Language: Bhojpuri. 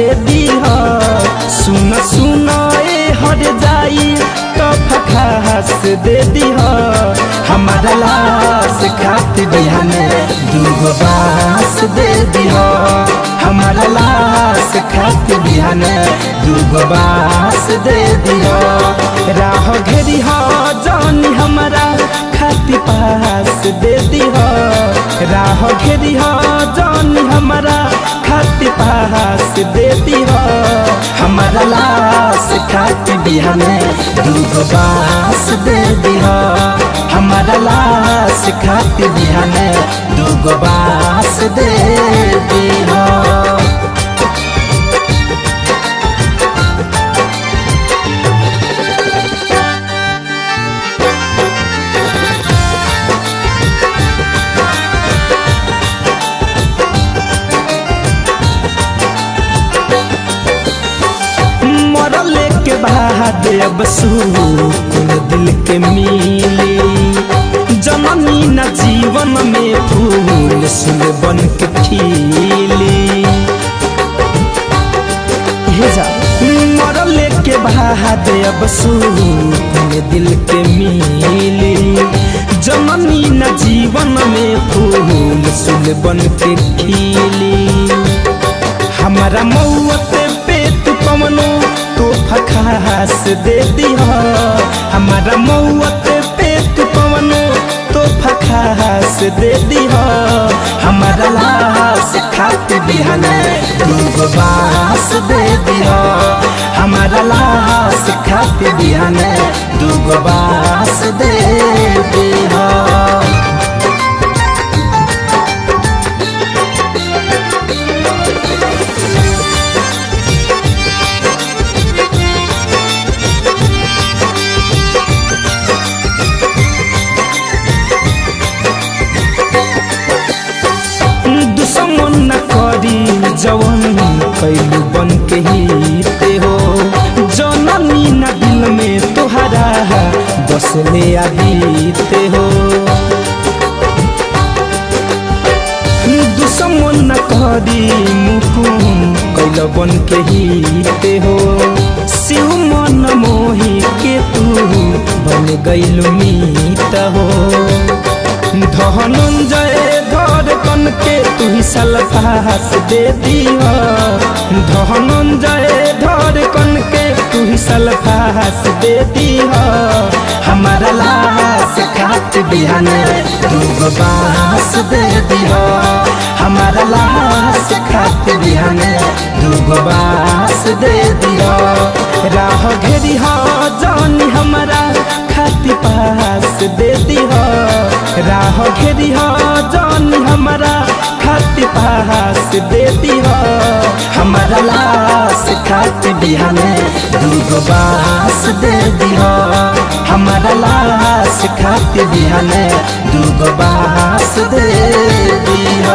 दे दीह। सुन सुन ए हर जाई तोहफा खास दे दीह। हमारा लाश खातिर बिहाने दूगो बास दे दीह। हमारा लाश खातिर बिहाने दूगो बास दे दीह। राह घेरी ह जानी हमारा खातिर पास दे दीह। राह घेरी ह जानी हमारा खातिर पास दे दीह। हमारा लाश खातिर बिहाने दूगो बास दे दीह। हमारा लाश खातिर बिहाने दूगो बास दे दीह। मरले के बाद अब सुकून दिल के मिली। जननी न जीवन में फूल सुल बन के खिली। हे जा मरले के बाद अब सुकून दिल के मिली। जननी न जीवन में फूल सुल बन के खिली। हमारा मौत पे तू कवनो तोहफा खास दे दीह। हमारा मौत पे तू कवनो तोहफा खास दे दीह। हमारा लाश खातिर बिहाने दूगो बास दे दीह। हमारा लाश खातिर बिहाने दूगो बास दे दीह। दुश्मन न करी जवन कैलू बन के ही हो। जननी न दिल में तोहरा बसले आबीते हो। दुश्मन न करी मुकुम कैल बन के ही हो। शिव मन मोही के तू बन गैलू मीत हो। धनंजय धड़कन के तू ही सलफास दे दीह। धनंजय धड़कन के तू ही सलफास दे दीह। हमारा लाश खातिर बिहाने दूगो बास दे दीह। हमारा लाश खातिर बिहाने दूगो बास दे दीह। राह घेरी ह जानी हमारा खातिर पास दे दीह। राह घेरी ह जानी हमारा खातिर पास दे दीह। हमारा लाश खातिर बिहाने दूगो बास दे दीह। हमारा लाश खातिर बिहाने दूगो बास दे दीह।